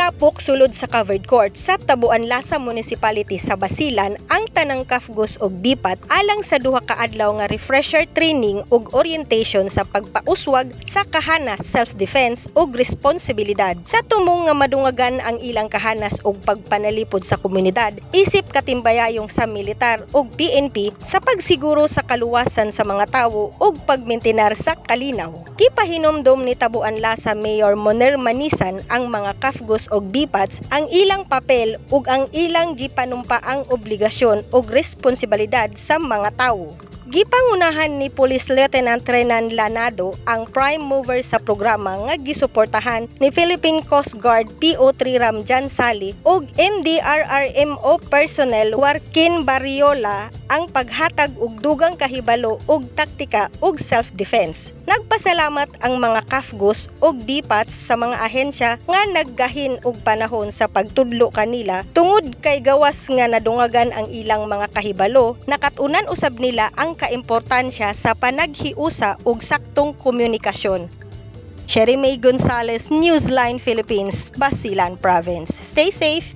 Gilapok sulod sa covered court sa Tabuan Lasa Municipality sa Basilan ang tanang CAFGUs og BPAT alang sa duha ka adlaw nga refresher training ug orientation sa pagpauswag sa kahanas, self-defense ug responsibilidad. Sa tumong nga madungagan ang ilang kahanas ug pagpanalipod sa komunidad isip katimbayayong sa militar ug PNP sa pagsiguro sa kaluwasan sa mga tawo ug pagmintinar sa kalinaw. Gipahinomdom ni Tabuan Lasa Mayor Moner Manisan ang mga CAFGUs og BPATs ang ilang papel ug ang ilang gipanumpaang obligasyon ug responsibilidad sa mga tawo. Gipangunahan ni Police Lieutenant Renan Lanado ang prime mover sa programa nga gisuportahan ni Philippine Coast Guard PO3 Ramjan Sali ug MDRRMO personnel Warkin Barriola ang paghatag og dugang kahibalo ug taktika ug self-defense. Nagpasalamat ang mga CAFGUs ug BPATs sa mga ahensya nga naggahin og panahon sa pagtudlo kanila tungod kay gawas nga nadungagan ang ilang mga kahibalo, nakat-unan usab nila ang kaimportansya sa panaghiusa ug saktong komunikasyon. Sherry May Gonzalez, Newsline Philippines, Basilan Province. Stay safe.